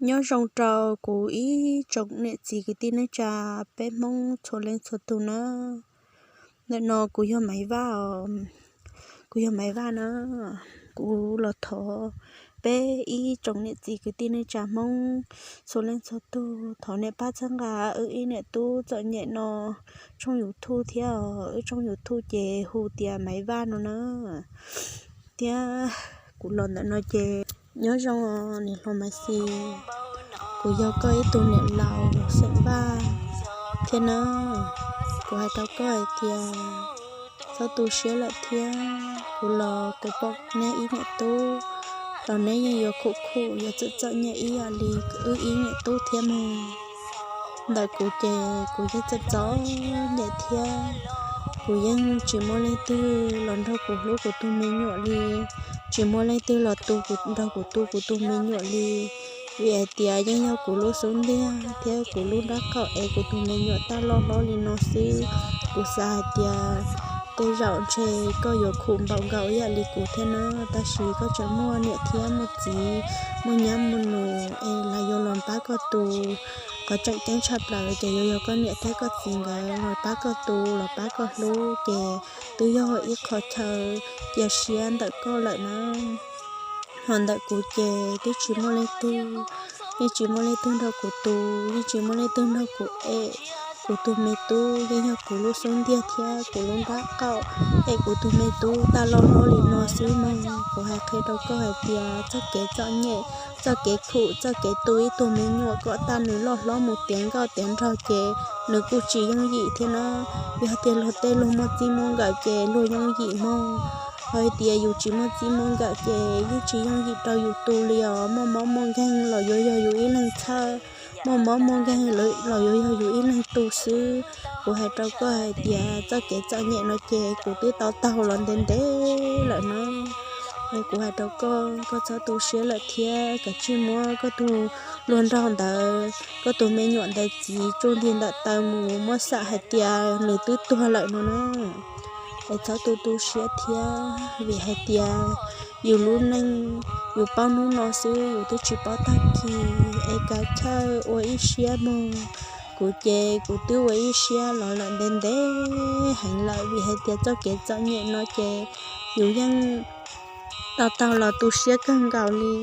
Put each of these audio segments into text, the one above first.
Nyob zoo rau kuv ib tsoom niam txiv kwv tij neej tsa peb Hmoob txhua leej txhua tus na. Ntawm no kuv yog Maiv Vaj os, kuv yog Maiv Vaj na. Kuv los thov peb ib tsoom niam txiv kwv tij neej tsa Hmoob txhua leej txhua tus thov niam pab txhawb nqa wb ib niam tub txom nyem no tshooj YouTube thiab os. Wb tshooj YouTube ces hu tias Maiv Vaj no na. Thiab kuv los ntawm no ces nyob zoo niam hluas Maiv Xis, kuv yog koj ib tug niam laus xeem Vaj thiab na. Kuv hais rau koj hais tias txhob tu siab lawm thiab, kuv los kuv pom neb ib niam tub los neb yeej yuav khum khum yuav txom txom nyem ib yam li wb ib niam tub thiab mog. Ntawm kuv ces kuv yeej txom txom nyem thiab, kuv yeej tsis muaj leej twg los nrog kuv hlub kuv tus me nyuam li, tsis muaj leej twg los tu nrog kuv tu kuv tus me nyuam li. Vim hais tias yeej yog kuv lub xub ntiag thiab kuv lub nrab qaum es kuv tus me nyuam tag loj hlob li no xwb. Kuv xav hais tias tej zaum ntshe koj yuav khum npaum nkaus ib yam li kuv thiab na, tab sis koj tseem muaj niam thiab muaj txiv, muaj nyab muaj nus es lawv yuav los pab koj tu. Qhov tseem ceeb tshaj plaws ces yuav yog koj niam thiab koj txiv nkawd los pab koj tu los pab koj hlub ces twb yog ib qho chaw cia siab ntawm koj lawm na. Ho ntawm kuv ces twb tsis muaj leej twg, yeej tsis muaj leej twg nrog kuv tu, yeej tsis muaj leej twg nrog kuv em. Kuv tus me tub yeej yog kuv lub xub ntiag thiab kuv lub nrab qaum es kuv tus me tub tag loj hlob li no xwb mog. Kuv hais qhia rau koj hais tias txoj kev txom nyem, txoj kev khum, txoj kev tu ib tug me nyuam kom tag nws loj hlob mus tiav nkauj tiav nraug ces nws kuj tsis yooj yim thiab na. Yog tias luag tej luag muaj txij muaj nkawm ces luag yooj yim mog. Ho hais tias yus tsis muaj txij muaj nkawm ces yeej tsis yooj yim rau yus tu li os. Muaj mob muaj nkeeg los yuav yog yus ib leeg txhawj, muaj mob muaj nkeeg los yuav yog yus ib leeg tu xwb. Kuv hais rau koj hais tias txoj kev txom nyem no ces kuv twb tau taug los ntev ntev lawm na. Es kuv hais rau koj, koj txhob tu siab lawm thiab, kav tsij muab koj tus hluas nraug ntawd, koj tus me nyuam ntawd txiv tsuj nti ntawm taw mus, muab xam hais tias nws twb tuag lawm no na. Es txhob tu tu siab thiab, vim hais tias yus lub neej, yus paub hnub no xwb, yus twb tsis paub tag kis. Es kav chawj ua ib siab mog. Kuv ces kuv twb ua ib siab los lawm ntev ntev heev lawm, vim hais tias txoj kev txom nyem no ces yus yeej tau taug los tu siab kawg nkaus li.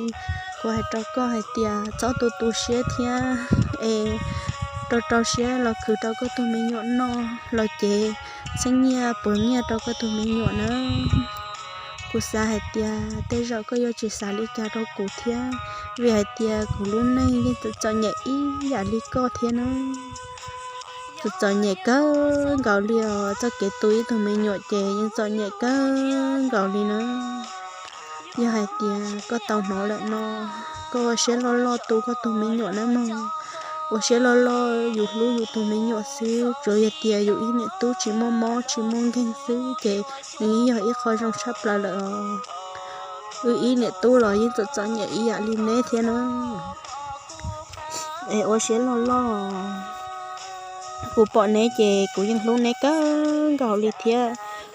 Kuv hais rau koj hais tias txhob tu tu siab thiab, es rau rau siab los khwv rau koj tus me nyuam noj los cev txheeb nyiaj puav nyiaj rau koj tus me nyuam na. Kuv xav hais tias tej zaum koj yuav tsis xav li cas rau kuv thiab, vim hais tias kuv lub neej yeej txom txom nyem ib yam li koj thiab na. Txom txom nyem kawg nkaus li os, txoj kev tu ib tug me nyuam ces yeej txom nyem kawg nkaus li na. Yog hais tias koj tau hnov lawm no, koj ua siab loj loj tu koj tus me nyuam nawb mog. Ua siab loj loj, yus hlub yus tus me nyuam xwb, tsuas yog tias yus ib niam tub tsis muaj mob tsis muaj nkeeg xwb ces nws yeej yog ib qho zoo tshaj plaws lawm os. Wb ib niam tub los yeej txom txom nyem ib yam li neb thiab na. Es ua siab loj loj, kuv pom neb ces kuv yeej hlub neb kawg nkaus li thiab.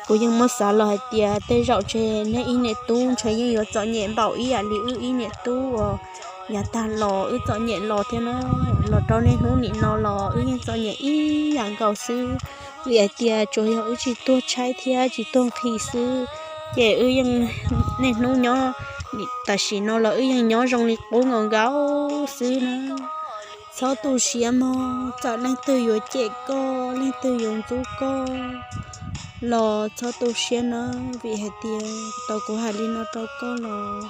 Kuv yeej muab xav los hais tias tej zaum ntshe neb ib niam tub ntshe yeej yuav txom nyem npaum ib yam li wb ib niam tub uas yav tag los wb txom nyem los thiab na. Los rau niaj hnub nim no los wb yeej txom nyem ib yam nkaus xwb, vim hais tias tsuas yog wb tsis tuag tshaib thiab tsis tuag nqhis xwb, ces wb yeej niaj hnub nyob, tam sim no los wb yeej nyob zoo li qub nkaus nkaus xwb na. Txhob tu siab mog, txawm leej twg yuav cem koj, leej twg yuav ntxub koj los txhob tu siab na, vim hais tias tau kuv hais li no rau koj los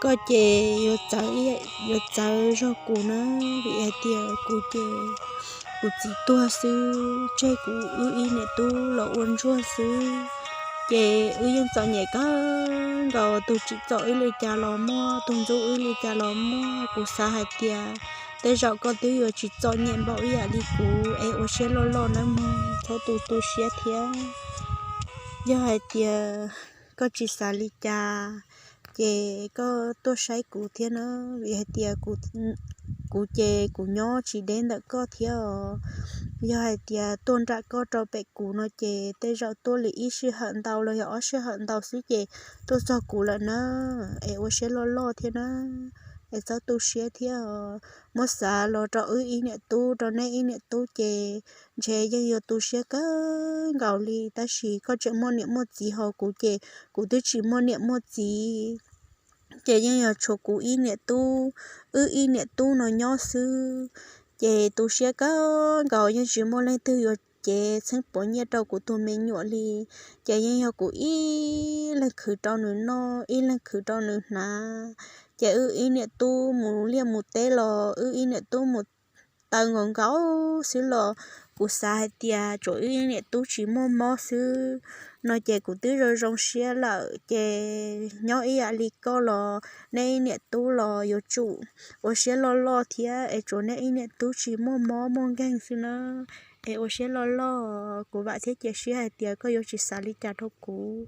koj ces yuav txawv, yuav txawv zog kuv na, vim hais tias kuv ces kuv txiv tuag xwb, tseg kuv wb ib niam tub los ua ntsuag xwb, ces wb yeej txom nyem kawg nkaus, tus tsim txom wb li cas los muaj, tus ntxub wb li cas los muaj. Kuv xav hais tias tej zaum koj twb yuav tsis txom nyem npaum ib yam li kuv, es ua siab loj loj nawb mog, txhob tu tu siab thiab. Yog hais tias koj tsis xav li cas, ces koj tuaj saib kuv thiab na, vim hais tias kuv ces kuv nyob tsis deb ntawm koj thiab os. Yog hais tias tuaj nram koj rau pem kuv no ces tej zaum tuaj li ib sij hawm ntau los yog ob sij hawm ntau xwb ces tuaj txog kuv lawm na, es ua siab loj loj thiab na. es txhob tu siab thiab. Muab xav los rau wb ib niam tub, rau neb ib niam tub ces ntshe yeej yuav tu siab kawg nkaus li, tab sis koj tseem muaj niam muaj txiv, ho kuv ces kuv twb tsis muaj niam muaj txiv, ces yeej yog tshuav kuv ib niam tub, wb ib niam tub no nyob xwb. Ces tu siab kawg nkaus, yeej tsis muaj leej twg yuav cev txheeb puav nyiaj rau kuv tus me nyuam li. Ces yeej yog kuv ib leeg khwv rau nws noj, ib leeg khwv rau nws hnav. Ces wb ib niam tub mus liaj mus teb los wb ib niam tub mus taw nkaus nkaus xwb los kuv xav hais tias tsuas wb ib niam tub tsis muaj mob xwb no ces kuv twb zoo zoo siab lawm. Ces nyob ib yam li koj los neb ib niam tub los yuav tsum ua siab loj loj thiab es tsuas neb ib niam tub tsis muaj mob muaj nkeeg xwb na. Es ua siab loj loj, kuv vam thiab cia siab hais tias koj yuav tsis xav li cas rau kuv.